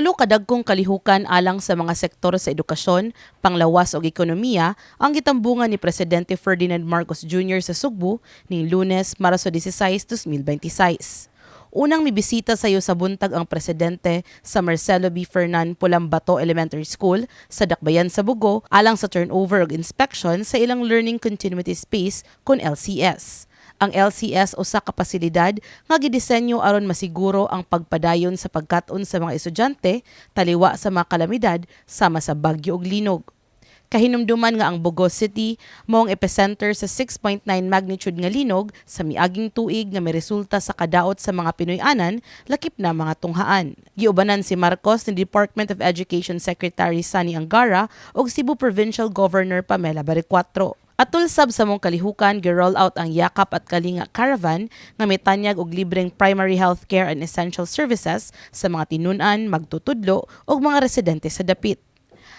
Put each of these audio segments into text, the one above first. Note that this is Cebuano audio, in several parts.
Tulo ka dagkong kalihukan alang sa mga sektor sa edukasyon, panglawas ug ekonomiya ang gitambungan ni Presidente Ferdinand Marcos Jr. sa Sugbo ning Lunes, Marso 16, 2026. Unang mibisita sayo sa buntag ang presidente sa Marcelo B. Fernan Pulambato Elementary School sa Dakbayan sa Bogo alang sa turnover ug inspection sa ilang Learning Continuity Space kon LCS. Ang LCS usa ka pasilidad nga gidisenyo aron masiguro ang pagpadayon sa pagkat-on sa mga estudyante taliwa sa mga kalamidad sama sa bagyo ug linog. Kahinumduman nga ang Bogo City mao ang epicenter sa 6.9 magnitude nga linog sa miaging tuig nga miresulta sa kadaot sa mga Pinoy-anan, lakip na mga tunghaan. Giubanan si Marcos ni Department of Education Secretary Sonny Angara ug Cebu Provincial Governor Pamela Baricuatro. Atol sab sa maong kalihukan, gi-roll out ang Yakap at Kalinga Caravan nga mitanyag og libreng primary health care and essential services sa mga tinun-an, magtutudlo ug mga residente sa dapit.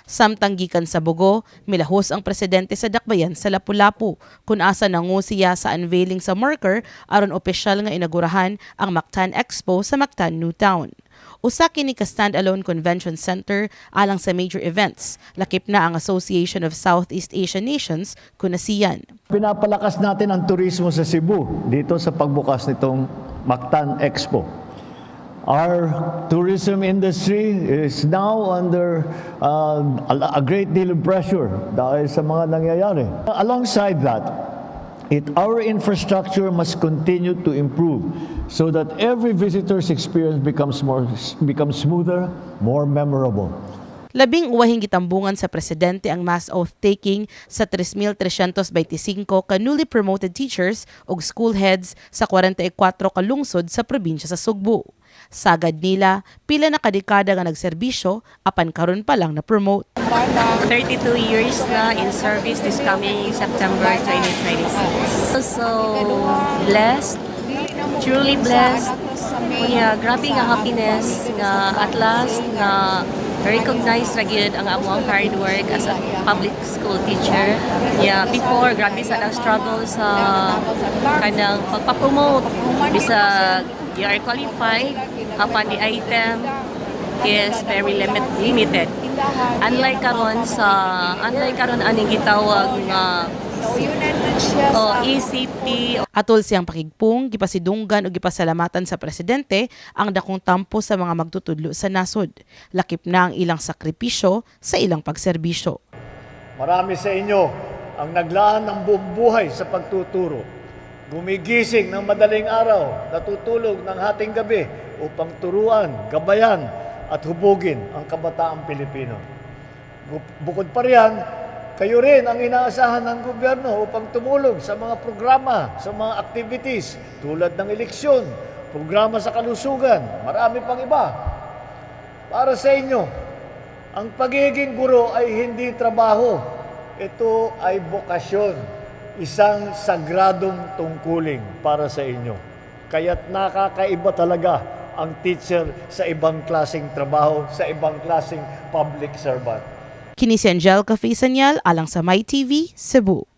Samtang gikan sa Bogo, milahos ang presidente sa Dakbayan sa Lapu-Lapu kung asa nangu siya sa unveiling sa marker aron opisyal nga inagurahan ang Mactan Expo sa Mactan New Town. Usa kini ka standalone convention center alang sa major events, lakip na ang Association of Southeast Asian Nations kun ASEAN. Pinapalakas natin ang turismo sa Cebu dito sa pagbukas nitong Mactan Expo. Our tourism industry is now under a great deal of pressure dahil sa mga nangyayari. Alongside that, our infrastructure must continue to improve so that every visitor's experience becomes smoother, more memorable. Labing uwahing gitambungan sa presidente ang mass oath taking sa 3,325 ka newly promoted teachers ug school heads sa 44 ka lungsod sa probinsya sa Sugbo. Sagad nila, pila na kadekada nga nagserbisyo apan karon pa lang na promote. 32 years na in service this coming September 2026. So blessed, truly blessed. Kunya, grabe nga happiness nga at last na recognize ra gyud ang among hard work as a public school teacher. Yeah, before, grabe sa ang struggle sa kanang pagpa-promote, bisag you are qualified, apan the item is very limited. Unlike karon aning gitawag nga, oh, ECP. Atol siyang pakigpong, gipasidunggan ug gipasalamatan sa presidente ang dakong tampo sa mga magtutudlo sa nasod. Lakip na ang ilang sakripisyo sa ilang pagserbisyo. Marami sa inyo ang naglaan ng buong buhay sa pagtuturo. Gumigising ng madaling araw, natutulog ng hating gabi upang turuan, gabayan at hubugin ang kabataang Pilipino. Bukod pa riyan, kayo rin ang inaasahan ng gobyerno upang tumulong sa mga programa, sa mga activities tulad ng eleksyon, programa sa kalusugan, marami pang iba. Para sa inyo, ang pagiging guro ay hindi trabaho. Ito ay bokasyon, isang sagradong tungkulin para sa inyo. Kaya't nakakaiba talaga ang teacher sa ibang klaseng trabaho, sa ibang klaseng public servant. Kini si Angelica Faisanial alang sa MyTV, Cebu.